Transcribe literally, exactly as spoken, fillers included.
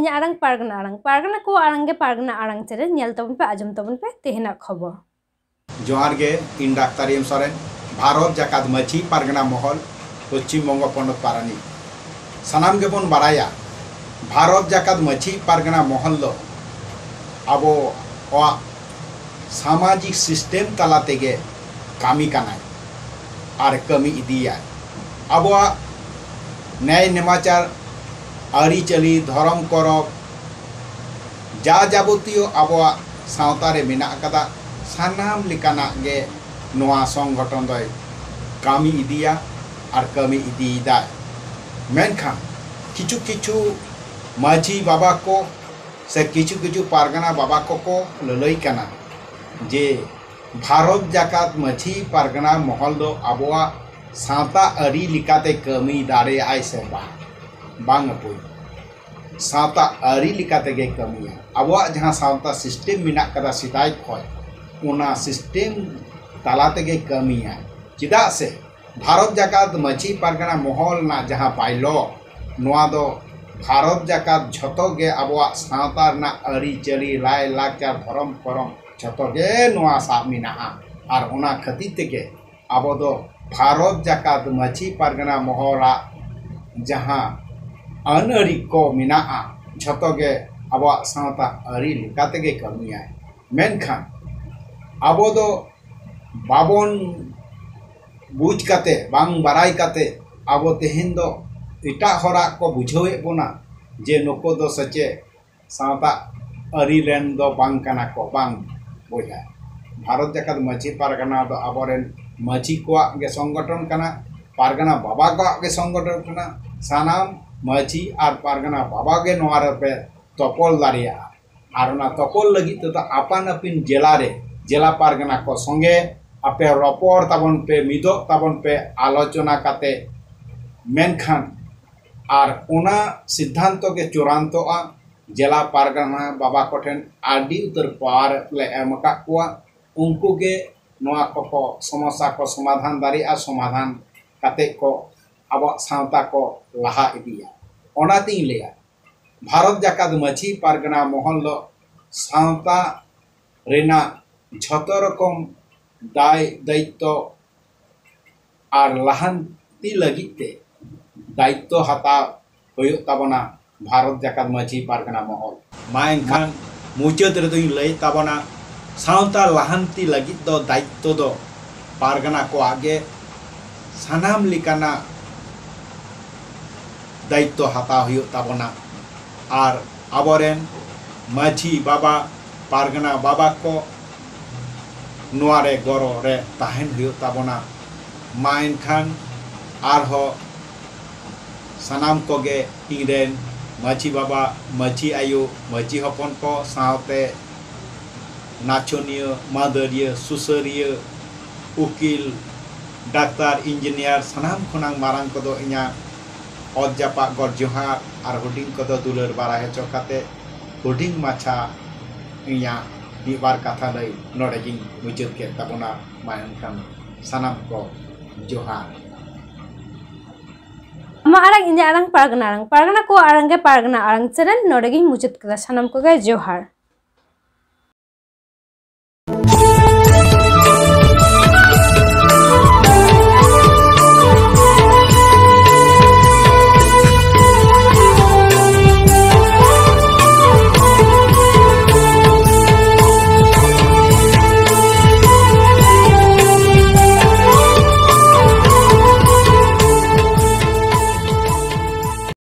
ᱤᱧᱟᱹᱜ ᱟᱲᱟᱝ ᱯᱟᱨᱜᱟᱱᱟ ᱟᱲᱟᱝ, ᱯᱟᱨᱜᱟᱱᱟ ᱠᱚᱣᱟᱜ ᱟᱲᱟᱝ ᱜᱮ ᱯᱟᱨᱜᱟᱱᱟ ᱟᱲᱟᱝ ᱪᱮᱱᱮᱞ, ᱧᱮᱞ ᱛᱟᱵᱚᱱ ᱯᱮ, ᱟᱸᱡᱚᱢ ᱛᱟᱵᱚᱱ ᱯᱮ ᱛᱮᱦᱮᱧᱟᱜ ᱠᱷᱚᱵᱚᱨ᱾ ᱡᱚᱦᱟᱨ ᱜᱮ, ᱤᱧ ᱰᱟᱠᱛᱟᱨ ᱮᱢ ᱥᱚᱨᱮᱱ, ᱵᱷᱟᱨᱚᱛ ᱡᱟᱠᱟᱛ ᱢᱟᱹᱡᱷᱤ ᱯᱟᱨᱜᱟᱱᱟ ᱢᱚᱦᱚᱞ, ᱯᱚᱥᱪᱤᱢ ᱵᱚᱝᱜᱚ ᱯᱚᱱᱚᱛ ᱯᱟᱨᱟᱱᱤᱠ᱾ ᱥᱟᱱᱟᱢ ᱜᱮᱵᱚᱱ ᱵᱟᱲᱟᱭᱟ, ᱵᱷᱟᱨᱚᱛ ᱡᱟᱠᱟᱛ ᱢᱟᱹᱡᱷᱤ ᱯᱟᱨᱜᱟᱱᱟ ᱢᱚᱦᱚᱞ ᱫᱚ ᱟᱵᱚᱣᱟᱜ ᱥᱟᱢᱟᱡᱤᱠ ᱥᱤᱥᱴᱮᱢ ᱛᱟᱞᱟ ᱛᱮᱜᱮ ᱠᱟᱹᱢᱤ ᱠᱟᱱᱟᱭ ᱟᱨ ᱠᱟᱹᱢᱤ ᱤᱫᱤᱭᱟᱭ᱾ ᱟᱵᱚᱣᱟᱜ ᱱᱮᱭ ᱱᱮᱢᱟᱪᱟᱨ, ᱟᱹᱨᱤᱪᱟᱹᱞᱤ, ᱫᱷᱚᱨᱚᱢ ᱠᱚᱨᱚᱢ, ᱡᱟ ᱡᱟᱵᱚᱛᱤᱭᱚ ᱟᱵᱚᱣᱟᱜ ᱥᱟᱶᱛᱟ ᱨᱮ ᱢᱮᱱᱟᱜ ᱟᱠᱟᱫᱟ, ᱥᱟᱱᱟᱢ ᱞᱮᱠᱟᱱᱟᱜ ᱜᱮ ᱱᱚᱣᱟ ᱥᱚᱝᱜᱚᱴᱷᱚᱱ ᱫᱚᱭ ᱠᱟᱹᱢᱤ ᱤᱫᱤᱭᱟ ᱟᱨ ᱠᱟᱹᱢᱤ ᱤᱫᱤᱭᱮᱫᱟᱭ᱾ ᱢᱮᱱᱠᱷᱟᱱ ᱠᱤᱪᱷᱩ ᱠᱤᱪᱷᱩ ᱢᱟᱹᱡᱷᱤ ᱵᱟᱵᱟ ᱠᱚ ᱥᱮ ᱠᱤᱪᱷᱩ ᱠᱤᱪᱷᱩ ᱯᱟᱨᱜᱟᱱᱟ ᱵᱟᱵᱟ ᱠᱚᱠᱚ ᱞᱟᱹᱞᱟᱹᱭ ᱠᱟᱱᱟ ᱡᱮ ᱵᱷᱟᱨᱚᱛ ᱡᱟᱠᱟᱛ ᱢᱟᱹᱡᱷᱤ ᱯᱟᱨᱜᱟᱱᱟ ᱢᱚᱦᱚᱞ ᱫᱚ ᱟᱵᱚᱣᱟᱜ ᱥᱟᱶᱛᱟ ᱟᱹᱨᱤ ᱞᱮᱠᱟᱛᱮ ᱠᱟᱹᱢᱤ ᱫᱟᱲᱮᱭᱟᱜᱼᱟᱭ ᱥᱮ ᱵᱟᱝ᱾ ᱵᱟᱝ ᱟᱹᱯᱩᱭ, ᱥᱟᱶᱛᱟ ᱟᱹᱨᱤ ᱞᱮᱠᱟ ᱛᱮᱜᱮ ᱠᱟᱹᱢᱤᱭᱟ᱾ ᱟᱵᱚᱣᱟᱜ ᱡᱟᱦᱟᱸ ᱥᱟᱶᱛᱟ ᱥᱤᱥᱴᱮᱢ ᱢᱮᱱᱟᱜ ᱠᱟᱫᱟ ᱥᱮᱫᱟᱭ ᱠᱷᱚᱱ, ᱚᱱᱟ ᱥᱤᱥᱴᱮᱢ ᱛᱟᱞᱟ ᱛᱮᱜᱮ ᱠᱟᱹᱢᱤᱭᱟ᱾ ᱪᱮᱫᱟᱜ ᱥᱮ ᱵᱷᱟᱨᱚᱛ ᱡᱟᱠᱟᱛ ᱢᱟᱹᱡᱷᱤ ᱯᱟᱨᱜᱟᱱᱟ ᱢᱚᱦᱚᱞ ᱨᱮᱱᱟᱜ ᱡᱟᱦᱟᱸ ᱵᱟᱭᱞᱚ, ᱱᱚᱣᱟ ᱫᱚ ᱵᱷᱟᱨᱚᱛ ᱡᱟᱠᱟᱛ ᱡᱷᱚᱛᱚ ᱜᱮ ᱟᱵᱚᱣᱟᱜ ᱥᱟᱶᱛᱟ ᱨᱮᱱᱟᱜ ᱟᱹᱨᱤᱪᱟᱹᱞᱤ, ᱞᱟᱭᱼᱞᱟᱠᱪᱟᱨ, ᱫᱷᱚᱨᱚᱢ ᱠᱚᱨᱚᱢ ᱡᱷᱚᱛᱚ ᱜᱮ ᱱᱚᱣᱟ ᱥᱟᱵ ᱢᱮᱱᱟᱜᱼᱟ᱾ ᱟᱨ ᱚᱱᱟ ᱠᱷᱟᱹᱛᱤᱨ ᱛᱮᱜᱮ ᱟᱵᱚ ᱫᱚ ᱵᱷᱟᱨᱚᱛ ᱡᱟᱠᱟᱛ ᱢᱟᱹᱡᱷᱤ ᱯᱟᱨᱜᱟᱱᱟ ᱢᱚᱦᱚᱞᱟᱜ ᱡᱟᱦᱟᱸ ᱟᱹᱱ ᱟᱹᱨᱤ ᱠᱚ ᱢᱮᱱᱟᱜᱼᱟ, ᱡᱷᱚᱛᱚ ᱜᱮ ᱟᱵᱚᱣᱟᱜ ᱥᱟᱶᱛᱟ ᱟᱹᱨᱤ ᱞᱮᱠᱟ ᱛᱮᱜᱮ ᱠᱟᱹᱢᱤᱭᱟᱭ᱾ ᱢᱮᱱᱠᱷᱟᱱ ᱟᱵᱚ ᱫᱚ ᱵᱟᱵᱚᱱ ᱵᱩᱡᱽ ᱠᱟᱛᱮ, ᱵᱟᱝ ᱵᱟᱲᱟᱭ ᱠᱟᱛᱮ ᱟᱵᱚ ᱛᱮᱦᱮᱧ ᱫᱚ ᱮᱴᱟᱜ ᱦᱚᱲᱟᱜ ᱠᱚ ᱵᱩᱡᱷᱟᱹᱣᱮᱫ ᱵᱚᱱᱟ ᱡᱮ ᱱᱩᱠᱩ ᱫᱚ ᱥᱮᱪᱮᱫ ᱥᱟᱶᱛᱟ ᱟᱹᱨᱤ ᱨᱮᱱ ᱫᱚ ᱵᱟᱝ ᱠᱟᱱᱟ ᱠᱚ, ᱵᱟᱝ ᱵᱚᱭᱦᱟ᱾ ᱵᱷᱟᱨᱚᱛ ᱡᱟᱠᱟᱛ ᱢᱟᱹᱡᱷᱤ ᱯᱟᱨᱜᱟᱱᱟ ᱫᱚ ᱟᱵᱚᱨᱮᱱ ᱢᱟᱹᱡᱷᱤ ᱠᱚᱣᱟᱜ ᱜᱮ ᱥᱚᱝᱜᱚᱴᱷᱚᱱ ᱠᱟᱱᱟ, ᱯᱟᱨᱜᱟᱱᱟ ᱵᱟᱵᱟ ᱠᱚᱣᱟᱜ ᱜᱮ ᱥᱚᱝᱜᱚᱴᱷᱚᱱ ᱠᱟᱱᱟ᱾ ᱥᱟᱱᱟᱢ ᱢᱟᱹᱡᱷᱤ ᱟᱨ ᱯᱟᱨᱜᱟᱱᱟ ᱵᱟᱵᱟ ᱜᱮ ᱱᱚᱣᱟ ᱨᱮᱯᱮ ᱛᱚᱯᱚᱞ ᱫᱟᱲᱮᱭᱟᱜᱼᱟ᱾ ᱟᱨ ᱚᱱᱟ ᱛᱚᱯᱚᱞ ᱞᱟᱹᱜᱤᱫ ᱛᱮᱫᱚ ᱟᱯᱟᱱ ᱟᱹᱯᱤᱱ ᱡᱮᱞᱟ ᱨᱮ ᱡᱮᱞᱟ ᱯᱟᱨᱜᱟᱱᱟ ᱠᱚ ᱥᱚᱸᱜᱮ ᱟᱯᱮ ᱨᱚᱯᱚᱲ ᱛᱟᱵᱚᱱ ᱯᱮ, ᱢᱤᱫᱚᱜ ᱛᱟᱵᱚᱱ ᱯᱮ, ᱟᱞᱳᱪᱚᱱᱟ ᱠᱟᱛᱮ᱾ ᱢᱮᱱᱠᱷᱟᱱ ᱟᱨ ᱚᱱᱟ ᱥᱤᱫᱽᱫᱷᱟᱱᱛᱚ ᱜᱮ ᱪᱩᱲᱟᱱᱛᱚᱜᱼᱟ᱾ ᱡᱮᱞᱟ ᱯᱟᱨᱜᱟᱱᱟ ᱵᱟᱵᱟ ᱠᱚᱴᱷᱮᱱ ᱟᱹᱰᱤ ᱩᱛᱟᱹᱨ ᱯᱟᱣᱟᱨ ᱞᱮ ᱮᱢ ᱟᱠᱟᱫ ᱠᱚᱣᱟ᱾ ᱩᱱᱠᱩ ᱜᱮ ᱱᱚᱣᱟ ᱠᱚᱠᱚ ᱥᱚᱢᱚᱥᱥᱟ ᱠᱚ ᱥᱚᱢᱟᱫᱷᱟᱱ ᱫᱟᱲᱮᱭᱟᱜᱼᱟ, ᱥᱚᱢᱟᱫᱷᱟᱱ ᱠᱟᱛᱮ ᱠᱚ ᱟᱵᱚᱣᱟᱜ ᱥᱟᱶᱛᱟ ᱠᱚ ᱞᱟᱦᱟ ᱤᱫᱤᱭᱟ᱾ ᱚᱱᱟᱛᱤᱧ ᱞᱟᱹᱭᱟ, ᱵᱷᱟᱨᱚᱛ ᱡᱟᱠᱟᱛ ᱢᱟᱹᱡᱷᱤ ᱯᱟᱨᱜᱟᱱᱟ ᱢᱚᱦᱚᱞ ᱫᱚ ᱥᱟᱶᱛᱟ ᱨᱮᱱᱟᱜ ᱡᱷᱚᱛᱚ ᱨᱚᱠᱚᱢ ᱫᱟᱭ ᱫᱟᱭᱤᱛᱛᱚ ᱟᱨ ᱞᱟᱦᱟᱱᱛᱤ ᱞᱟᱹᱜᱤᱫ ᱛᱮ ᱫᱟᱭᱤᱛᱛᱚ ᱦᱟᱛᱟᱣ ᱦᱩᱭᱩᱜ ᱛᱟᱵᱚᱱᱟ ᱵᱷᱟᱨᱚᱛ ᱡᱟᱠᱟᱛ ᱢᱟᱹᱡᱷᱤ ᱯᱟᱨᱜᱟᱱᱟ ᱢᱚᱦᱚᱞ᱾ ᱢᱟ ᱮᱱᱠᱷᱟᱱ ᱢᱩᱪᱟᱹᱫ ᱨᱮᱫᱚᱧ ᱞᱟᱹᱭᱮᱫ ᱛᱟᱵᱚᱱᱟ, ᱥᱟᱶᱛᱟ ᱞᱟᱦᱟᱱᱛᱤ ᱞᱟᱹᱜᱤᱫ ᱫᱚ ᱫᱟᱭᱤᱛᱛᱚ ᱫᱚ ᱯᱟᱨᱜᱟᱱᱟ ᱠᱚᱣᱟᱜ ᱜᱮ᱾ ᱥᱟᱱᱟᱢ ᱞᱮᱠᱟᱱᱟᱜ ᱫᱟᱭᱤᱛᱛᱚ ᱦᱟᱛᱟᱣ ᱦᱩᱭᱩᱜ ᱛᱟᱵᱚᱱᱟ᱾ ᱟᱨ ᱟᱵᱚᱨᱮᱱ ᱢᱟᱹᱡᱷᱤ ᱵᱟᱵᱟ, ᱯᱟᱨᱜᱟᱱᱟ ᱵᱟᱵᱟ ᱠᱚ ᱱᱚᱣᱟ ᱨᱮ ᱜᱚᱲᱚ ᱨᱮ ᱛᱟᱦᱮᱱ ᱦᱩᱭᱩᱜ ᱛᱟᱵᱚᱱᱟ᱾ ᱢᱟ ᱮᱱᱠᱷᱟᱱ ᱟᱨᱦᱚᱸ ᱥᱟᱱᱟᱢ ᱠᱚᱜᱮ ᱤᱧᱨᱮᱱ ᱢᱟᱹᱡᱷᱤ ᱵᱟᱵᱟ, ᱢᱟᱹᱡᱷᱤ ᱟᱭᱳ, ᱢᱟᱹᱡᱷᱤ ᱦᱚᱯᱚᱱ ᱠᱚ ᱥᱟᱶᱛᱮ ᱱᱟᱪᱚᱱᱤᱭᱟᱹ, ᱢᱟᱹᱫᱟᱹᱲᱤᱭᱟᱹ, ᱥᱩᱥᱟᱹᱨᱤᱭᱟᱹ, ᱩᱠᱤᱞ, ᱰᱟᱠᱛᱟᱨ, ᱤᱧᱡᱤᱱᱤᱭᱟᱨ, ᱥᱟᱱᱟᱢ ᱠᱷᱚᱱᱟᱜ ᱢᱟᱨᱟᱝ ᱠᱚᱫᱚ ᱤᱧᱟᱹᱜ ᱚᱛ ᱡᱟᱯᱟᱜ ᱜᱚᱰ ᱡᱚᱦᱟᱨ ᱟᱨ ᱦᱩᱰᱤᱧ ᱠᱚᱫᱚ ᱫᱩᱞᱟᱹᱲ ᱵᱟᱲᱟᱭ ᱦᱚᱪᱚ ᱠᱟᱛᱮ ᱦᱩᱰᱤᱧ ᱢᱟᱪᱷᱟ ᱤᱧᱟᱹᱜ ᱢᱤᱫ ᱵᱟᱨ ᱠᱟᱛᱷᱟ ᱞᱟᱹᱭ ᱱᱚᱰᱮ ᱜᱤᱧ ᱢᱩᱪᱟᱹᱫ ᱠᱮᱫ ᱛᱟᱵᱚᱱᱟ᱾ ᱢᱟ ᱮᱱᱠᱷᱟᱱ ᱥᱟᱱᱟᱢ ᱠᱚ ᱡᱚᱦᱟᱨ᱾ ᱟᱢᱟᱜ ᱟᱲᱟᱝ, ᱤᱧᱟᱹᱜ ᱟᱲᱟᱝ, ᱯᱟᱨᱜᱟᱱᱟ ᱟᱲᱟᱝ, ᱯᱟᱨᱜᱟᱱᱟ ᱠᱚᱣᱟᱜ ᱟᱲᱟᱝ ᱜᱮ ᱯᱟᱨᱜᱟᱱᱟ ᱟᱲᱟᱝ ᱪᱮᱱᱮᱞ᱾ ᱱᱚᱰᱮ ᱜᱤᱧ ᱢᱩᱪᱟᱹᱫ ᱠᱮᱫᱟ᱾ ᱥᱟᱱᱟᱢ ᱠᱚᱜᱮ ᱡᱚᱦᱟᱨ᱾